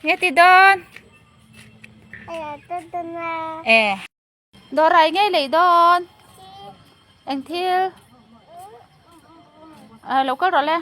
Nge ti dawn? E. Dawrai ngei lei dawn. Eng thil? À, lo kal rawh le.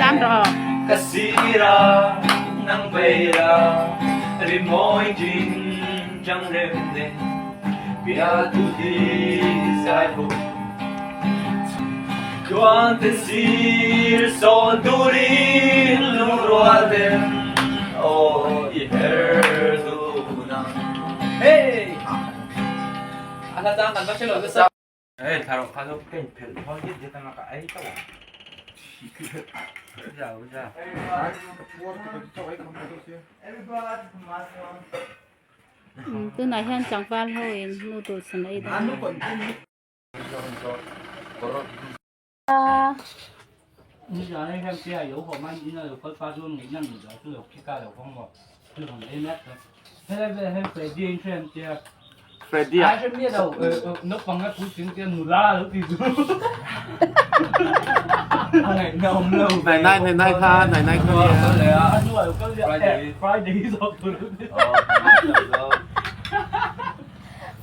Lam rawh. Tunah hian tlangval ho in noodles an ei dawn a.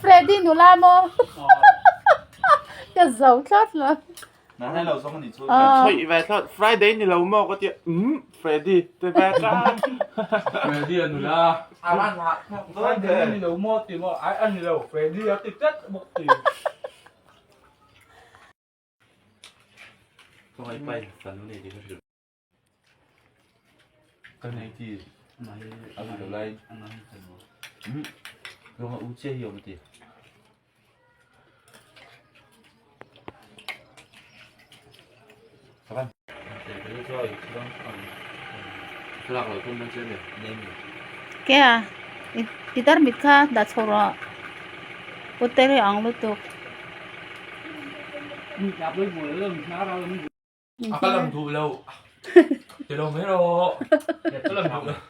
Freddy nula maw? Ka zo tlat lo. Friday ni lo maw ka tia umm Freddy te ve ta. Freddy a nula. Friday ni lo maw ti maw ai a ni lo Freddy a ti tlat bawk ti. Ke a i tarmit kha dah chho rawh pawt te hi a ang lutuk. A ka lam duh lo. Ti lo mai rawh. Ka lam duh lo.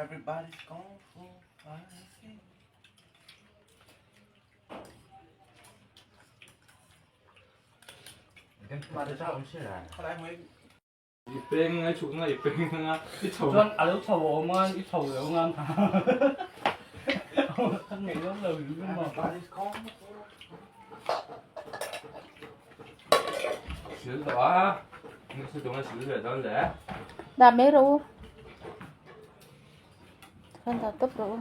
Everybody's gone for I peng a chhuk nga i peng nga i chho chuan a lo chho awm a i chho lo nga ka ngei lawm lo in maw sil tawh a ni se tunga sil ve dawn le dah mai rawh u khan dah tawp rawh u.